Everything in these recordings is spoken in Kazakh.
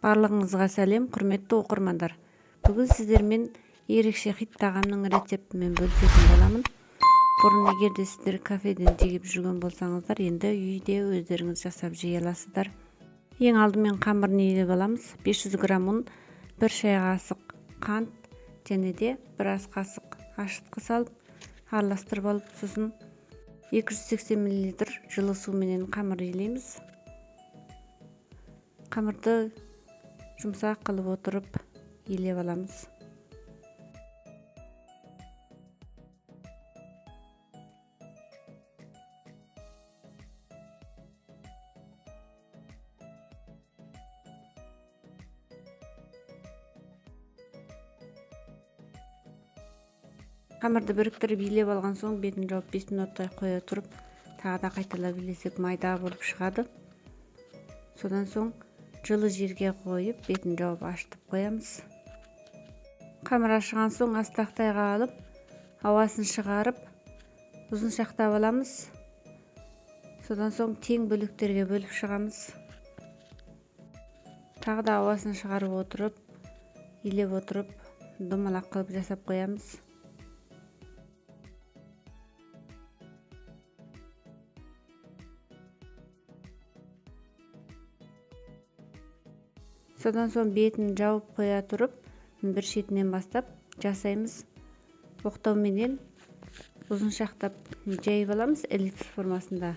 Барлығыңызға сәлем, құрметті оқырмандар. Бүгін сіздермен ерекше хит тағамның рецептімен бөлісетін боламын. Бұрын егер де сіздер кафеден жеп жүрген болсаңыздар, енді үйде өздеріңіз жасап жей аласыздар. Ең алдымен қамырын илеп аламыз. 500 грамм ұн, 1 шай қасық қант және де бір ас қасық ашытқы салып, араластырып алып, сосын 280 мл жылы суменен қамыр илейміз. Қамырды жұмсақ қылып отырып илеп аламыз. Қамырды біріктіріп илеп алған соң бетін жауып 5 минуттай қоя тұрып, тағы да қайталап илесек майда болып шығады. Содан соң жылы жерге қойып, бетін жауып ашытып қоямыз. Қамыр ашыған соң ас тақтайға алып, ауасын шығарып, ұзыншақтап аламыз. Содан соң тең бөліктерге бөліп шығамыз. Тағы да ауасын шығарып отырып, илеп отырып, домалақ қылып жасап қоямыз. Содан соң бетін жауып қоя тұрып, бір шетінен бастап жасаймыз. Оқтауменен ұзыншақтап жайып аламыз эллипс формасында.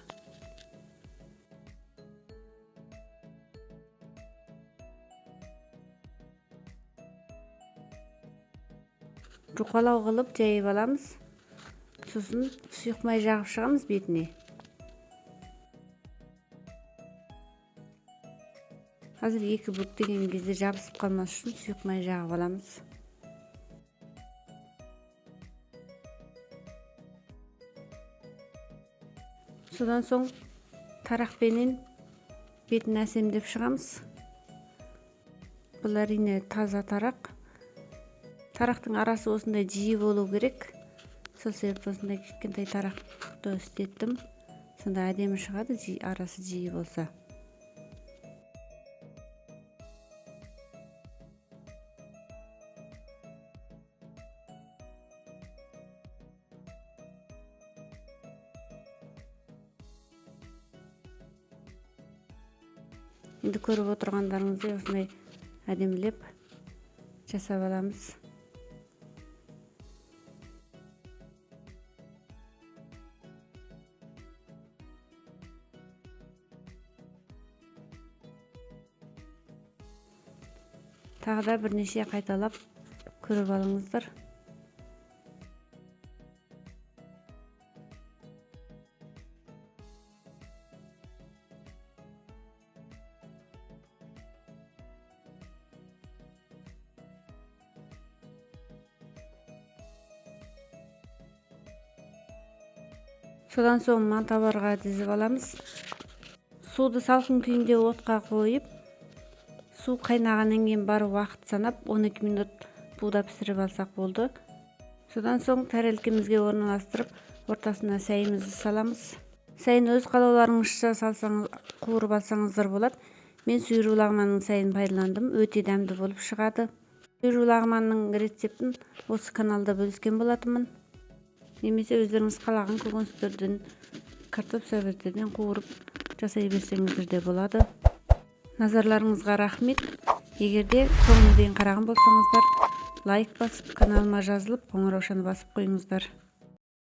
Жұқалау қылып жайып аламыз. Сосын сұйық май жағып шығамыз бетіне. Қазір екі бүктеген кезде жабысып қалмас үшін сұйық май жағып аламыз. Содан соң тарақпенен бетін әсемдеп шығамыз. Бұл әрине таза тарақ. Тарақтың арасы осындай жиі болу керек. Сол себепті осындай кішкентай тарақты істеттім. Сонда әдемі шығады, арасы жиі болса. Енді көріп отырғандарыңыздай осындай әдемілеп жасап аламыз. Тағы да бірнеше қайталап көріп алыңыздар. Содан соң мантабарға тізіп аламыз. Суды салқын күйінде отқа қойып, су қайнағаннан кейін бар уақыт санап 12 минут буда пісіріп алсақ болды. Содан соң тәрелкемізге орналастырып, ортасына шайымызды саламыз. Шайын өз қалауларыңызша салсаңыз, қуырып алсаңыздар болады. Мен сүйір лағманның шайын пайдаландым, өте дәмді болып шығады. Сүйір лағманның рецептін осы каналда бөліскен болатынмын. Немесе өздеріңіз қалаған көкөністерден, картоп сәбіздерден қуырып жасай берсеңіздер де болады. Назарларыңызға рахмет. Егер де соңына дейін қараған болсаңыздар, лайк басып, каналыма жазылып, қоңыраушаны басып қойыңыздар.